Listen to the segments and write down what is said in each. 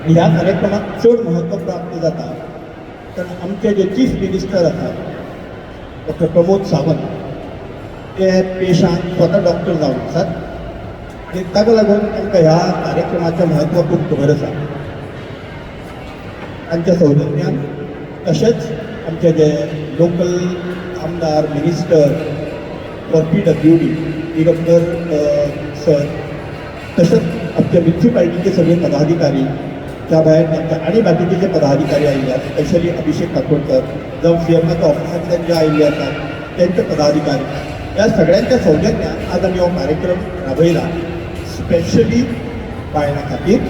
आनी ह्या कार्यक्रमाक चड म्हत्व प्राप्त जाता, कारण आमचे जे चीफ मिनिस्टर आसात, डॉक्टर प्रमोद सावंत, ते पेशान स्वता डॉक्टर जावन आसात आनी ताका लागून तांकां ह्या कार्यक्रमाचें म्हत्व खूब खबर आसा. तांच्या सौजन्यान, तशेंच आमचे जे लोकल आमदार, minister for PWD Digambar sir, तशेंच आमच्या म्युन्सिपाल्टीचे सगळे पदाधिकारी, त्या भायर तांच्या आनी बाकीचे जे पदाधिकारी आयिल्ले आसात, स्पेशली अभिषेक काकोडकर जावं सीएमाच्या ऑफिसांतल्यान जे आयिल्ले आसात त्यांचे पदाधिकारी, ह्या सगळ्यांच्या सौजन्यान आज आमी हो कार्यक्रम राबयला, स्पेशली बायलां खातीर,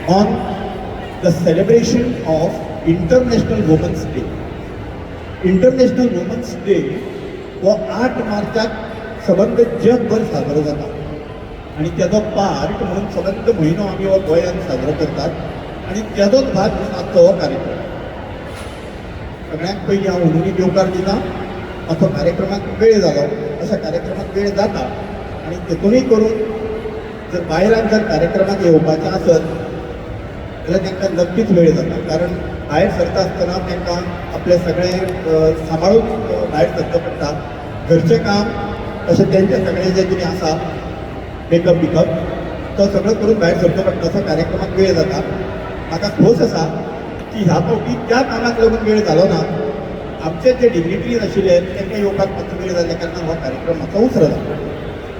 on the celebration of International Women's Day. International Women's Day हो 8 मार्चाक सबंद जगभर साजरो जाता आनी तेजो पार्ट म्हणून सबंद म्हयनो आमी हो गोंयांत साजरो करतात आनी तेजोच भाग म्हणून आजचो हो कार्यक्रम. सगळ्यांत पयलीं हांव हुनूनी येवकार दिता. मातसो कार्यक्रमाक वेळ जालो. अशा कार्यक्रमाक वेळ जाता आनी तेतूनय करून जर बायलांक जर कार्यक्रमाक येवपाचें आसत जाल्यार तांकां नक्कीच वेळ जाता, कारण भायर सरता आसतना तांकां आपलें सगळें सांबाळून भायर सरचें पडटा, घरचें काम, तशें तेंचें सगळें जें कितें आसा, मेकअप बिकअप, तो सगळो करून भायर सरचो पडटा. असो कार्यक्रमाक वेळ जाता. म्हाका खोस आसा की ह्या फावटी त्या कामाक लागून वेळ जालो ना. आमचे जे डिग्निटरीज आशिल्ले तांकां येवपाक मातसो वेळ जाल्ल्या कारणान हो कार्यक्रम मातसो उसरो जालो.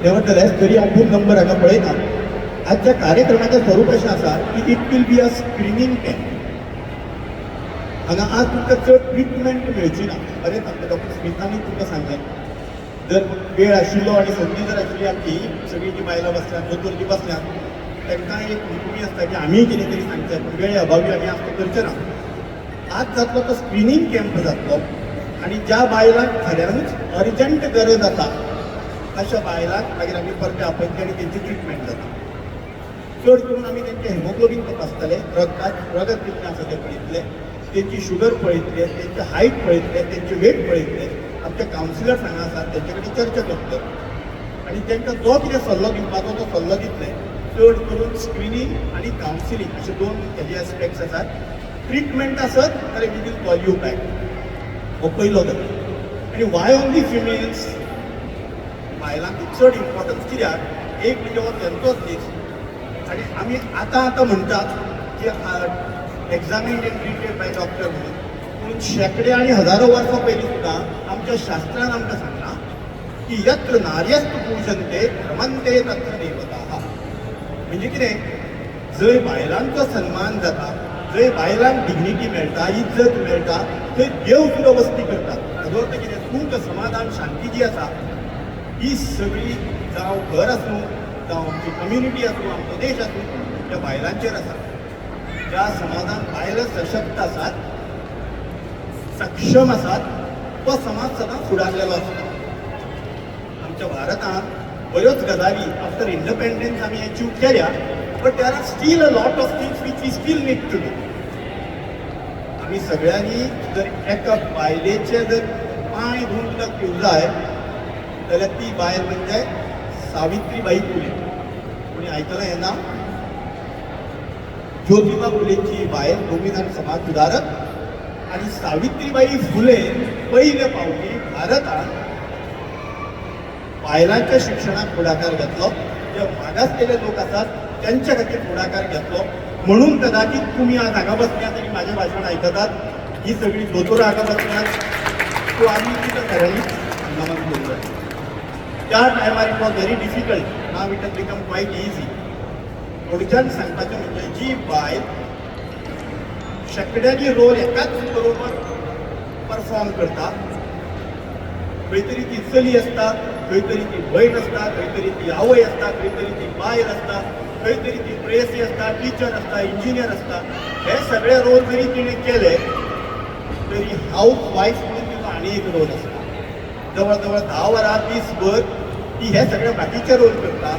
नेवरदलेस, तरी हांव खूब नंबर हांगा पळयता. आजच्या कार्यक्रमाचें स्वरूप अशें आसा की it will be a screening camp. हांगा आज तुमकां चड ट्रिटमेंट मेळची ना. बरें सांगता, डॉक्टर स्मितांनी तुमकां सांगलें, जर वेळ आशिल्लो आनी संदी जर आशिल्ली, आमची सगळीं जी बायलां बसल्यात, दोतोर जी बसल्यात, तांकां एक हुकुमी आसता की आमीय कितें तरी सांगचें, पूण वेळे अभावी आमी आज तो करचे ना. आज जातलो तो स्क्रिनींग कॅम्प जातलो आनी ज्या बायलांक खऱ्यानूच अर्जंट गरज आसा, अशा बायलांक मागीर आमी परते आपयतले आनी तेंची ट्रिटमेंट जाता. चड करून आमी तेंचें हेमोग्लोबीन तपासतले, रगतात रगत कितलें आसा तें पळयतले, तेंची शुगर पळयतले, तेंची हायट पळयतले, तेंची वेट पळयतले. आमचे कावन्सिलर्स हांगा आसात, तेंचे कडेन चर्चा करतले आनी तांकां जो कितें सल्लो दिवपाचो तो सल्लो दितले. चड करून स्क्रिनींग आनी कावन्सिलींग अशे दोन हेजे एस्पेक्ट्स आसात. ट्रिटमेंट आसत जाल्यार we will call you back. हो पयलो गजाल. आनी वाय ओनली फिमेल्स? बायलांक चड इम्पॉर्टन्स कित्याक? एक म्हणजे हो तेंचोच दीस आनी आमी आतां आतां म्हणटात की examined and treated by doctor म्हणून, पूण शेंकडे आनी हजारो वर्सां पयलीं सुद्दां आमच्या शास्त्रान आमकां सांगलां की यत्र नार्यस्तु पूजन्ते रमन्ते तत्र देवताः. म्हणजे कितें? जंय बायलांचो सन्मान जाता, जंय बायलांक डिग्निटी मेळटा, इज्जत मेळटा, थंय देव सुद्दां वस्ती करतात. हाजो अर्थ कितें? सूख, समाधान, शांती जी आसा, ही सगळी, जावं घर आसूं, जावं आमची कम्युनिटी आसूं, आमचो देश आसूं, त्या बायलांचेर आसा. ज्या समाजान बायलां सशक्त आसात, सक्षम आसात, तो समाज सदांच फुडारलेलो आसता. आमच्या भारतांत बऱ्योच गजाली आफ्टर इंडिपेंडन्स आमी अचीव केल्या, but there are still a lot of things which we still need to do. आमी सगळ्यांनी जर एका बायलेचे जर पांय धुवन उदक पिवंक जाय जाल्यार ती बायल म्हणजे सावित्रीबाई फुले. कोणी आयकलां हें नांव? ज्योतिबा फुलेची बायल, दोगूय जाण समाज सुदारक. आनी सावित्रीबाई फुले पयले फावटी भारतान बायलांच्या शिक्षणाक फुडाकार घेतलो, जे मागासलेले लोक आसात त्यांच्या खातीर फुडाकार घेतलो. म्हणून कदाचित तुमी आज हांगा बसल्यात आनी म्हाजें भाशण आयकतात. ही सगळी दोतोरां हांगा बसल्यात, सो आमी तिका खऱ्यांनीच नमन करूया. त्या टायमार it was very difficult, now it has become quite easy. थोडक्यान सांगपाचें म्हणजे जी बायल शेंकड्यांनी रोल एकाच बरोबर परफॉर्म करता, खंय तरी ती चली आसता, खंय तरी ती भयण आसता, खंय तरी ती आवय आसता, खंय तरी ती बायल आसता, खंय तरी ती प्रेयसी आसता, टिचर आसता, इंजिनियर आसता, हे सगळे रोल जरी तिणें केले तरी हाऊस वायफ म्हणून तिचो आनी एक रोल आसता. जवळ जवळ 10 वरां दीसभर ती हे सगळे बाकीचे रोल करता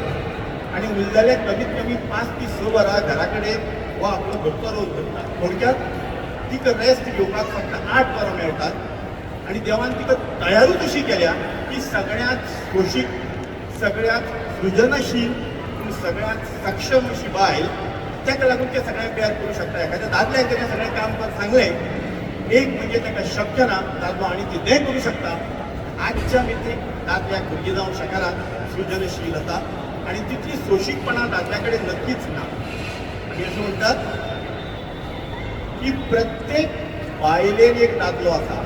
आनी उरलेले कमीत कमी 5 ते 6 वरां घरा कडेन हो आपलो घरचो रोल करता. थोडक्यात, तिका रेस्ट घेवपाक फक्त 8 वरां मेळटात आनी देवान तिका तयारूच अशी केल्या की सगळ्यांत सोशीक, सगळ्यांत सृजनशील, पूण सगळ्यांत सक्षम अशी बायल. ताका लागून ते सगळें बेर करूं शकता. एखाद्या दादल्यान तेणें सगळें काम कर सांगलें एक म्हणजे ताका शक्य ना, दादलो आनी कितेंय करूं शकता. आजच्या मितीक दादल्याक भुरगीं जावंक शकना. सृजनशीलता आनी तितली सोंशीकपणां दादल्या कडेन नक्कीच ना. आनी अशें म्हणटात की प्रत्येक बायलेन एक दादलो आसा.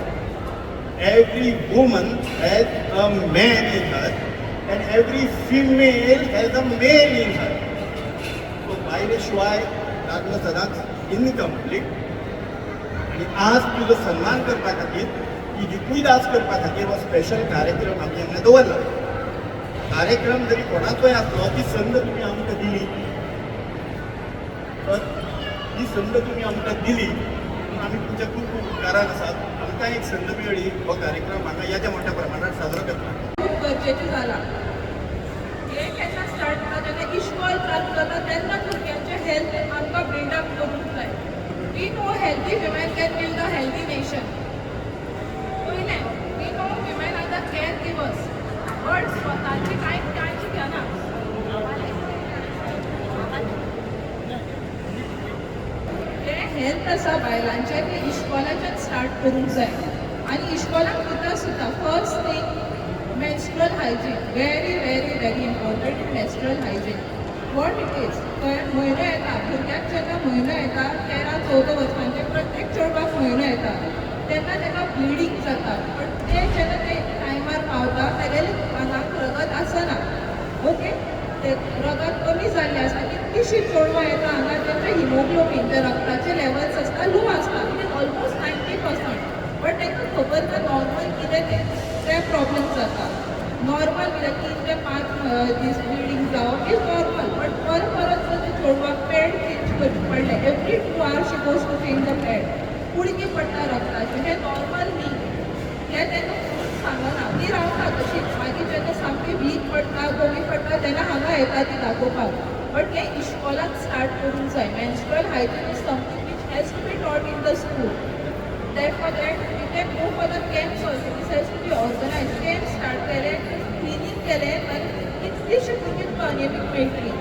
Every woman has a man in her and every female has a male in her. So बायले शिवाय दादलो सदांच इनकम्प्लीट. आणि आज तुजो सन्मान करपा खातीर, तुजी कुयदास करपा खातीर हो स्पेशल कार्यक्रम आमी हांगा दवरला. कार्यक्रम जरी कोणाचोय आसलो, ती संद तुमी आमकां दिली तर ही संद तुमी आमकां दिली म्हणून आमी तुमच्या खूब खूब उपकारान आसात. आमकां एक संद मेळ्ळी हो कार्यक्रम हांगा येद्या मोठ्या प्रमाणात साजरो करपाक. खूप गरजेचें जालां. हें केन्ना स्टार्ट जाता? जेन्ना इश्कोल चालू जाता तेन्ना भुरग्यांचें हेल्थ आमकां बिल्डअप करूंक जाय. We know healthy women can build a healthy nation. पयलें, we know women are the care givers, but स्वताची कांय काळजी घेना. जें हेल्थ आसा बायलांचें तें इश्कोलाच्यान स्टार्ट करूंक जाय आनी इश्कोलाक वता सुद्दां. First thing, menstrual hygiene. Very, very, very important. Menstrual hygiene, what it is? म्हयनो येता भुरग्याक, जेन्ना म्हयनो येता, 13-14 वर्सांचे प्रत्येक चेडवाक म्हयनो येता तेन्ना ताका ब्लिडींग जाता. बट ते जेन्ना ते टायमार पावता, तेगेले आंगाक रगत आसना, ओके, ते रगत कमी जाल्लें आसता. कितलींशीं चेडवां येता हांगा तेंचे हिमोग्लोबीन, ते रगताचे लेवल्स आसता, लो आसता. It is almost 90%, but तांकां खबर ना नॉर्मल कितें तें. ते प्रॉब्लम जाता. नॉर्मल कितें, 3 ते 5 दीस ब्लिडींग जावप is normal, but परत परत जर ते चेडवाक पॅड चेंज करचें पडलें, every 2 hours she goes to change the pad, कुडके पडटा रगताचे, हें नॉर्मल न्ही. हें तांकां कोणूच सांगना. ती रावता तशीच. मागीर जेन्ना सामकी वीक पडटा, कमी पडटा, तेन्ना हांगा येता ती दाखोवपाक. बट हें इश्कोलाक स्टार्ट करूंक जाय. Menstrual hygiene is something which has to be taught in the school. Therefore, that we can go for the camps also. This has to be organized. Camps start केले, स्क्रिनींग केलें आनी कितलीशीं भुरगीं तुका अनिमीक मेळटली.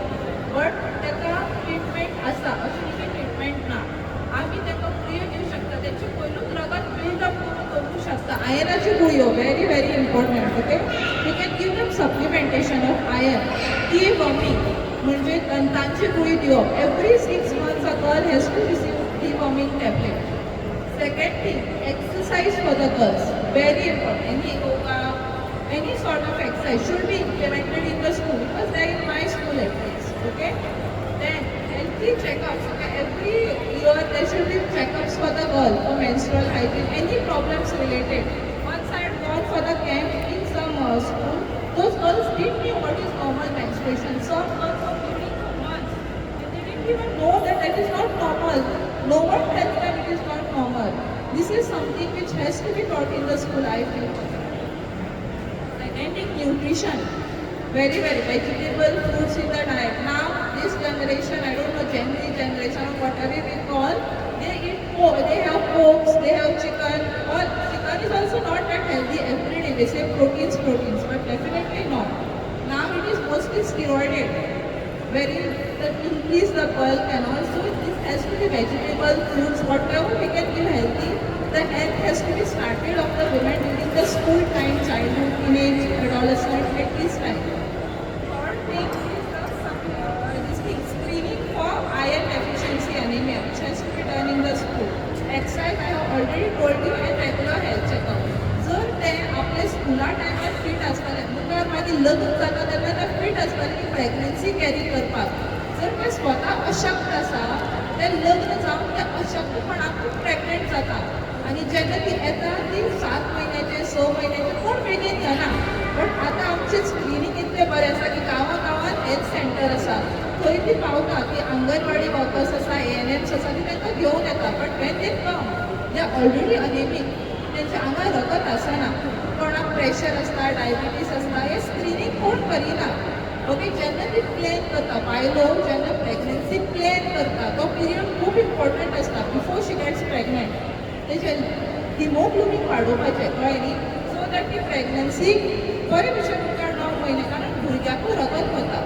But ताका treatment आसा, अशें न्ही की ट्रिटमेंट ना. आमी ताका गुळयो दिवं शकता, तेंचे पयलूच रगत बिल्डअप करून दवरूंक शकता. आयर्नाच्यो गुळयो, very, very important, okay? We can give them supplementation of iron. Deworming म्हणजे दंतांची गुळी दिवप. Every 6 months a girl has to receive deworming tablet. Second thing, exercise for the girls. Very important. Any yoga, any sort of exercise should be implemented in the school. It was there in my school at least. Okay. Then healthy checkups. Okay. Every year there should be checkups for the girl for menstrual hygiene, any problems related. Once I had gone for the camp in some school, those girls didn't know what is normal menstruation. Some girls were bleeding for months. And they didn't even know that that is not normal. No one tells them it is not normal. This is something which has to be taught in the school, I feel. Second thing, nutrition. Very, very vegetable, fruits in the diet. Now, this generation, I don't know, Gen Z generation or whatever we call, they eat pork, they have porks, they have chicken. All chicken is also not that healthy every day. They say proteins, proteins, but definitely not. Now it is mostly steroided, very that increase the bulk and also this has to be vegetable, fruits, whatever we can give healthy. The health has to be started of the women during the school time, childhood, teenage, adolescent, at this time. Third thing is this thing, screening for iron deficiency anemia, which has to be done in the school. Exercise I have already told you, and regular health checkup. जर ते आपले स्कुला टायमार fit आसतले, मुखार मागीर लग्न जाता तेन्ना ते फिट आसतले की प्रेग्नन्सी कॅरी करपाक. जर ते स्वता अशक्त आसा, ते लग्न जावन ते अशक्तपणाकूच प्रेग्नंट जाता आनी जेन्ना ती येता ती 7 म्हयन्याचे, 6 म्हयन्याचे, कोण बेगीन येना. बट आतां आमचें स्क्रिनींग इतलें बरें आसा की गांवां गांवांत हेल्थ सेंटर आसा, थंय ती पावता. ती अंगणवाडी वर्कर्स आसा, एएनएम्स आसा, ती तांकां घेवन येता. But when they come, they are already anemic. तेंच्या आंगार रगत आसना. कोणाक प्रेशर आसता, डायबिटीस आसता. हें स्क्रिनींग कोण करिना, ओके? जेन्ना ती प्लॅन करता, बायलो जेन्ना प्रेग्नन्सी प्लॅन करता, तो पिरियड खूब इम्पॉर्टंट आसता. बिफोर शी गेट्स प्रेग्नंट तेजें हिमोग्लोबीन वाडोवपाचें, कळ्ळें न्ही, सो that ती प्रेग्नन्सी बरे भशेन मुखार 9 म्हयने, कारण भुरग्याकूय रगत वता.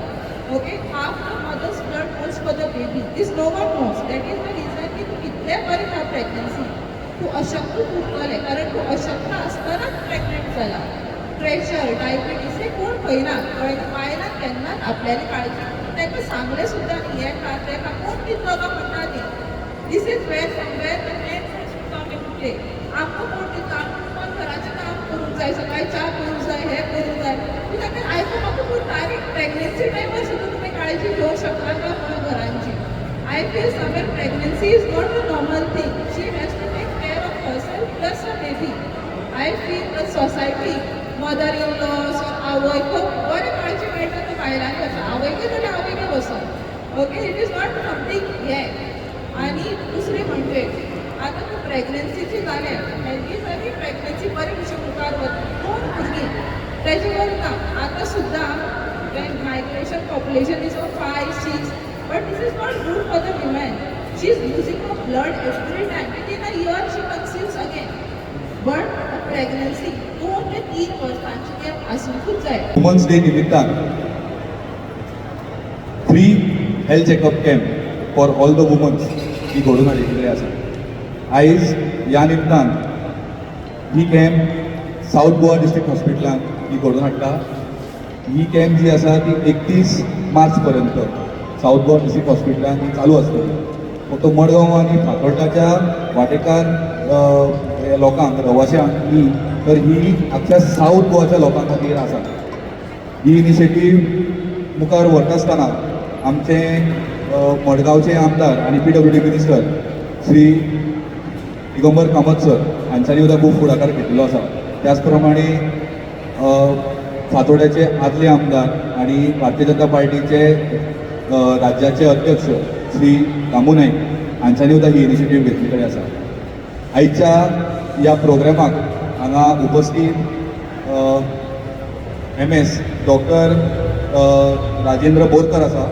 Okay, half the mother's blood goes for the baby. This no one knows. That is the reason की तूं कितलें बरें खा प्रेग्नन्सी, तूं अशक्तूच उरतलें, कारण तूं अशक्त आसतनाच प्रेग्नंट जाला. प्रेशर, डायबिटीज हे कोण पळयना, कळ्ळें? बायलांक केन्नाच आपल्याली काळजी, तांकां सांगलें सुद्दां न्ही, हें खा, तें खा, कोण दितलो काय म्हणटा ती. This is where somewhere the men has to come in play. आमकां कोण दिता? आमकां कोण घराचें काम करूंक जाय, सकाळी च्या करूंक जाय, हें करूंक जाय, पूण ताका आयकूंक उरता. आनी प्रेग्नन्सी टायमार सुद्दां तुमी काळजी घेवंक शकना काय म्हणून घरांची. I feel somewhere pregnancy is not a normal thing. She has to take care of herself plus a baby. I feel the society, mother in laws or आवय, खूब बरें काळजी मेळटा तो बायलांनी वचून, आवयके जाल्यार आवयके वचोन. Okay, it is not something हें. आनी दुसरें म्हणजे आतां तूं प्रेग्नन्सीची जालें, हेल्दी जाली प्रेग्नन्सी, बरे भशेन मुखार वता, दोन भुरगीं तेजे वर ना. आतां सुद्दां when migration population is of 5, 6, but this is not good for the women. She is losing her blood every time. Within a year she conceives again, but pregnancy 2 ते 3 वर्सांची गॅप आसूंकूच जाय. वुमन्स डे निमित्तान free health checkup camp for all the womens ही घडोवन हाडिल्ली आसा. आयज ह्या निमतान ही कॅम्प सावथ गोवा डिस्ट्रिक्ट हॉस्पिटलान ही घडोवन हाडटा. ही कॅम्प जी आसा ती 31 मार्च पर्यंत सावथ गोवा डिस्ट्रिक्ट हॉस्पिटलान ही चालू आसतली. फक्त मडगांव आनी फातोर्डाच्या वाटेकार लोकांक, रवाश्यांक न्ही, तर ही आख्ख्या सावथ गोवाच्या लोकां खातीर आसा. ही इनिशिएटीव मुखार व्हरता आसतना आमचे मडगांवचे आमदार आनी PWD minister Shri Digambar Kamat sir हांच्यांनी सुद्दां खूब फुडाकार घेतिल्लो आसा. त्याच प्रमाणे फातोड्याचे आदले आमदार आनी भारतीय जनता पार्टीचे राज्याचे अध्यक्ष श्री दामू नायक हांच्यांनी सुद्दां ही इनिशिएटीव घेतली कडेन आसा. आयच्या ह्या प्रोग्रामाक हांगा उपस्थित एम.एस. डॉक्टर राजेंद्र बोरकर आसा,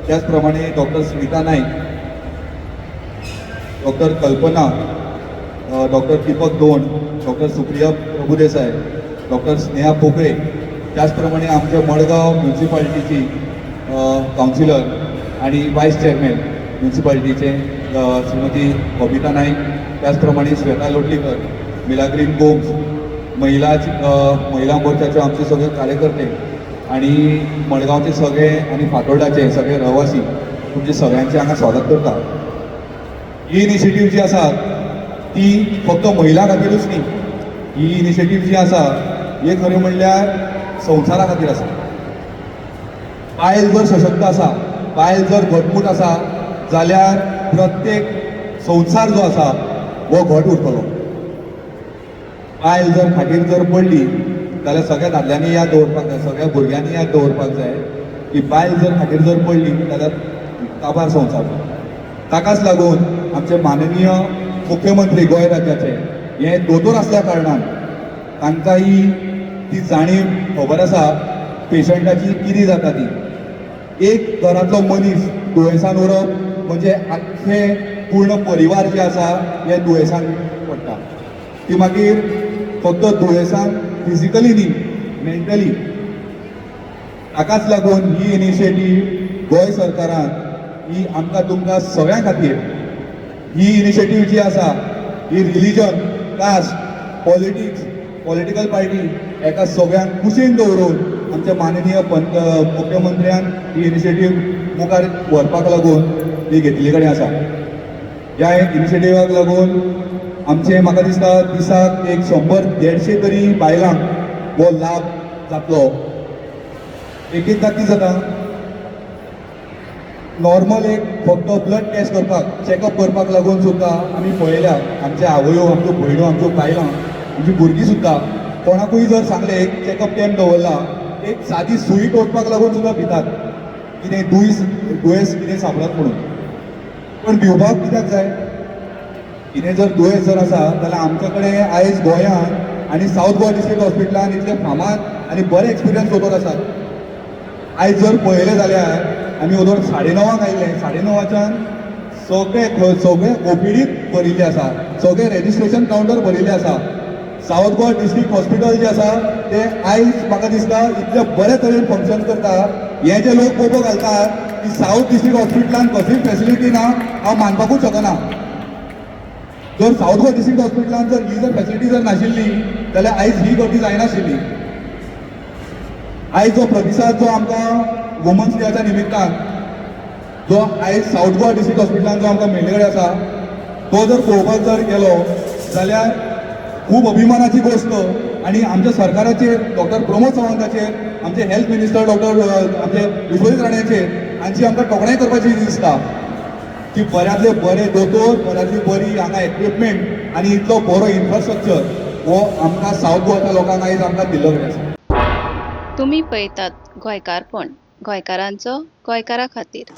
त्याच प्रमाणे doctor Smita Naik, doctor Kalpana, doctor Deepak Dond, doctor Supriya Prabhudesai, doctor Sneha Pokale, त्याचप्रमाणे आमच्या मडगांव म्युन्सिपाल्टीची कावन्सिलर आणि वायस चेअरमॅन म्युन्सिपाल्टीचे श्रीमती बबिता नाईक, त्याचप्रमाणे श्वेता लोटलीकर, मिलाग्रीन गोम्स, महिला मोर्चाचे आमचे सगळे कार्यकर्ते आणि मडगांवचे सगळे आनी फातोर्डाचे सगळे रहिवासी, तुमचे सगळ्यांचे हांगा स्वागत करता. ही इनिशिएटीव जी आसा ती फक्त महिलां खातीरूच न्ही. ही इनिशिएटीव जी आसा हे खरें म्हणल्यार संवसारा खातीर आसा. बायल जर सशक्त आसा, बायल जर घटमूट आसा जाल्यार प्रत्येक संवसार जो आसा हो घट उरतलो. बायल जर खाटीर जर पडली जाल्यार सगळ्या दादल्यांनी याद दवरपाक जाय, सगळ्या भुरग्यांनी याद दवरपाक जाय की बायल जर खाटीर जर पडली जाल्यार काबार संवसार. ताकाच लागून आमचे माननीय मुख्यमंत्री गोंय राज्याचे हे दोतोर आसल्या कारणान तांकां ही ती जाणीव खबर आसा पेशंटाची कितें जाता ती. एक घरांतलो मनीस दुयेंसान उरप म्हणजे आख्खें पूर्ण परिवार जे आसा हे दुयेंसान पडटा. ती मागीर फक्त दुयेंसान फिजिकली न्ही, मेंटली. ताकाच लागून ही इनिशिएटीव गोंय सरकारान ही आमकां तुमकां सगळ्यां खातीर ही इनिशिएटीव जी आसा ही religion, caste, politics, political party एका सगळ्यांक कुशीन दवरून आमच्या माननीय पंत मुख्यमंत्र्यान ही इनिशिएटीव मुखार व्हरपाक लागून ही घेतिल्ली कडेन आसा. ह्या इनिशिएटिवाक लागून आमचे म्हाका दिसता दिसाक एक 100-150 तरी बायलांक हो लाभ जातलो. एक एकदां कितें जाता, नॉर्मल एक फक्त ब्लड टेस्ट करपाक, चॅकअप करपाक लागून सुद्दां आमी पळयल्या आमच्या आवयो, आमच्यो भयण्यो, आमच्यो बायलां, आमची भुरगीं सुद्दां कोणाकूय जर सांगलें एक चॅकअप कॅम्प दवरला, एक सादी सुई टोचपाक लागून सुद्दां भितात, कितें दुयेंस कितें सांपडत म्हणून. पण भिवपाक कित्याक जाय? कितें जर दुयेंस जर आसा जाल्यार आमच्या कडेन आयज गोंयांत आनी सावथ गोवा डिस्ट्रिक्ट हॉस्पिटलान इतले फामाद आनी बरे एक्सपिरियन्स दोतोर आसात. आयज जर पळयलें जाल्यार आमी वदोळ 9:30 आयले, 9:30च्यान सगळे सगळे ओपीडीत भरिल्ले आसा, सगळे रेजिस्ट्रेशन कावंटर भरिल्ले आसा. सावथ गोवा डिस्ट्रिक्ट हॉस्पिटल जे आसा ते आयज म्हाका दिसता इतले बरे तरेन फंक्शन करता. हे जे लोक बोबो घालतात की सावथ डिस्ट्रिक्ट हॉस्पिटलान कसलीच फॅसिलिटी ना, हांव मानपाकूच शकना. जर सावथ गोवा डिस्ट्रिक्ट हॉस्पिटलान जर ही जर फॅसिलिटी जर नाशिल्ली जाल्यार आयज ही गर्दी जायनाशिल्ली. आयज जो प्रतिसाद जो आमकां वुमन्स डेच्या निमित्तान जो आयज सावथ गोवा डिस्ट्रिक्ट हॉस्पिटलान जो आमकां मेळ्ळे कडेन आसा तो जर पळोवपाक जर गेलो जाल्यार खूब अभिमानाची गोश्ट. आनी आमच्या सरकाराचेर, डॉक्टर प्रमोद सावंताचेर, आमचे हेल्थ मिनिस्टर डॉक्टर आमचे विश्वजीत राण्याचेर हांची आमकां तोखणाय करपाची दिसता की बऱ्यांतले बरे दोतोर, बऱ्यांतली बरी हांगा इक्विपमेंट आनी इतलो बरो इन्फ्रास्ट्रक्चर हो आमकां सावथ गोवाच्या लोकांक आयज आमकां दिल्लो कडेन आसा. तुमी पळयतात गोंयकारपण, गोंयकारांचो गोंयकारा खातीर.